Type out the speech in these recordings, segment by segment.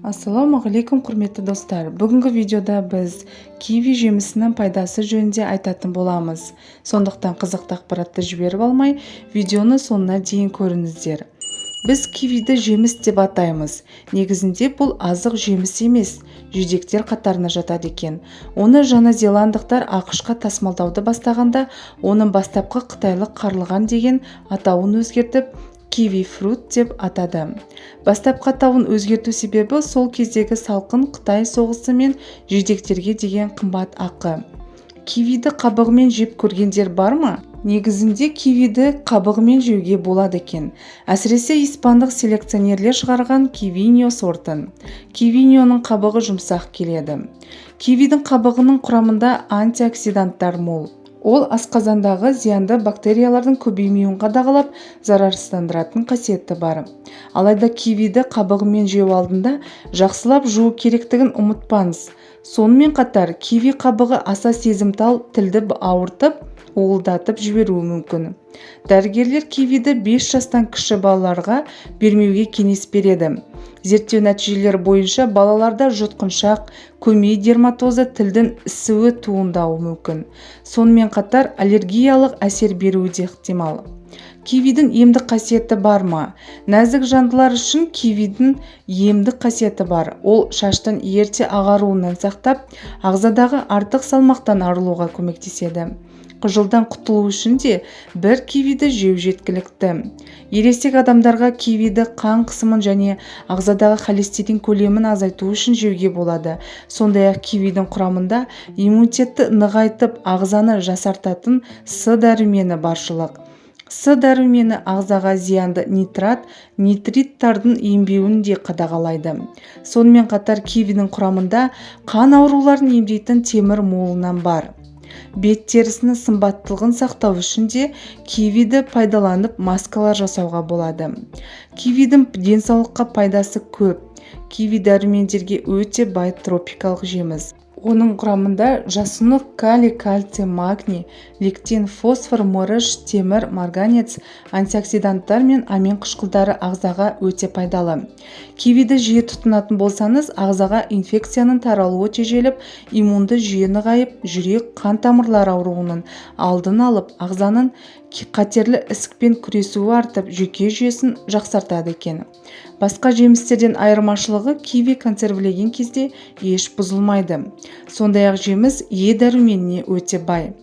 Ассалаумағалейкум, құрметті достар! Бүгінгі видеода біз киви жемісінің пайдасы жөнінде айтатын боламыз. Сондықтан қызықты ақпаратты жіберіп алмай, видеоны соңына дейін көріңіздер. Біз кивиді жеміс деп атаймыз. Негізінде бұл азық жеміс емес, жидектер қатарына жатады екен. Оны жаңа зеландықтар АҚШ-қа тасымалдауды бастағанда, оның бастапқы қытайлық қарлыған деген атауын өзгертіп, киви фрут деп атады. Бастапқы атауын өзгерту себебі сол кездегі салқын Қытай соғысы мен жидектерге деген қымбат ақы. Кивиді қабығымен жеп көргендер бар ма? Негізінде кивиді қабығымен жеуге болады екен. Әсіресе испандық селекционерлер шығарған кивинио сортын. Кивинионың қабығы жұмсақ келеді. Кивидің қабығының құрамында антиоксиданттар мол. Ол асқазандағы зиянды бактериялардың көбеймеуін қадағалап, зарарсыздандыратын қасиеті бар. Алайда кивиді қабығымен жеу алдында жақсылап жуу керектігін ұмытпаңыз. Сонымен қатар киви қабығы аса сезімтал, тілді ауыртып, уылдатып жіберуі мүмкін. Дәрігерлер кивиді 5 жастан кіші балаларға бермеуге кеңес береді. Зерттеу нәтижелері бойынша балаларда жұтқыншақ, көмей дерматозы, тілдің ісуі туындауы мүмкін. Сонымен қатар аллергиялық әсер беруі де ықтимал. Кивидің емдік қасиеті бар ма? Нәзік жандылар үшін кивидің емдік қасиеті бар. Ол шаштың ерте ағаруынан сақтап, ағзадағы артық салмақтан арылуға көмектеседі. Қыжылдан құтылу үшін де бір кивиді жеу жеткілікті. Ересек адамдарға кивиді қан қысымын және ағзадағы холестерин көлемін азайту үшін жеуге болады. Сондай-ақ кивидің құрамында иммунитетті нығайтып, ағзаны жасартатын С дәрумені баршылық. С дәрумені ағзаға зиянды нитрат, нитриттардың енбеуін де қадағалайды. Сонымен қатар кивидің құрамында қан ауруларын емдейтін темір молынан бар. Бет терісінің сымбаттылығын сақтау үшін де кивиді пайдаланып, маскалар жасауға болады. Кивидің денсаулыққа пайдасы көп. Киви дәрумендерге өте бай тропикалық жеміс. Оның құрамында жасұнық, калий, кальций, магний, лектин, фосфор, мырыш, темір, марганец, антиоксиданттар мен амин қышқылдары ағзаға өте пайдалы. Кивиді жиі тұтынатын болсаңыз, ағзаға инфекцияның таралуы тежеліп, иммунды жүйе нығайып, жүрек қан тамырлары ауруының алдын алып, ағзаның қатерлі ісікпен күресуі артып, жүйке жүйесін жақсартады екен. Басқа жемістерден айырмашылығы, киви консервілеген кезде еш бұзылмайды. Сондай-ақ жеміс Е дәруменіне өте бай.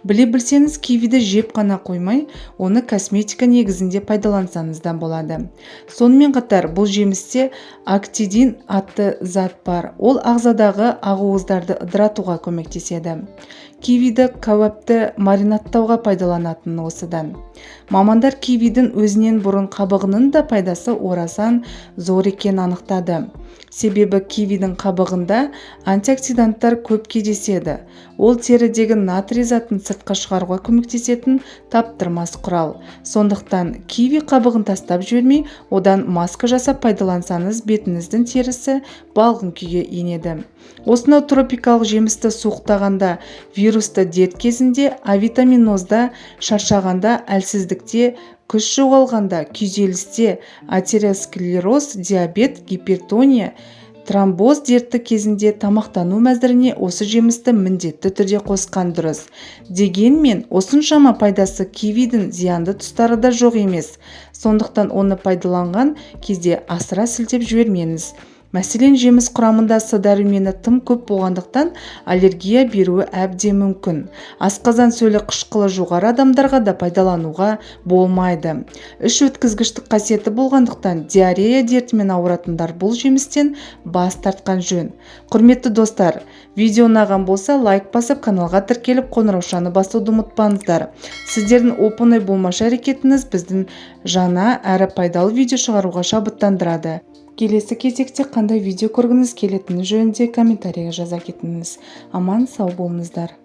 Біле білсеңіз, кивиді жеп қана қоймай, оны косметика негізінде пайдалансаңыз да болады. Сонымен қатар бұл жемісте актидин атты зат бар. Ол ағзадағы ақуыздарды ыдыратуға көмектеседі. Кивиді кәуапты маринадтауға пайдаланатын осыдан. Мамандар кивидің өзінен бұрын қабығының да пайдасы орасан зор екенін анықтады. Себебі кивидің қабығында антиоксиданттар көп кездеседі. Ол терідегі натрий затын сыртқа шығаруға көмектесетін таптырмас құрал. Сондықтан киви қабығын тастап жібермей, одан маска жасап пайдалансаңыз, бетіңіздің терісі балғын күйге енеді. Осынау тропикалық жемісті суықтағанда, вирусты дерт кезінде, авитаминозда, шаршағанда, әлсіздікте, күш жоғалғанда, күйзелісте, атеросклероз, диабет, гипертония, тромбоз дерті кезінде тамақтану мәзіріне осы жемісті міндетті түрде қосқан дұрыс. Дегенмен осыншама пайдасы кивидің зиянды тұстары да жоқ емес. Сондықтан оны пайдаланған кезде асыра сілтеп жібермеңіз. Мәселен, жеміс құрамында С дәрумені тым көп болғандықтан, аллергия беруі әбден мүмкін. Асқазан сөлі қышқылы жоғары адамдарға да пайдалануға болмайды. Іш өткізгіштік қасиеті болғандықтан, диарея дертімен ауыратындар бұл жемістен бас тартқан жөн. Құрметті достар, видео ұнаған болса, лайк басып, каналға тіркеліп, қоңыраушаны басуды ұмытпаңыздар. Сіздердің оп-оңай болмашы әрекетіңіз біздің жаңа әрі пайдалы видео шығаруға шабыттандырады. Келесі кезекте қандай видео көргіңіз келетіні жөнінде комментарийге жаза кетіңіз. Аман сау болыңыздар.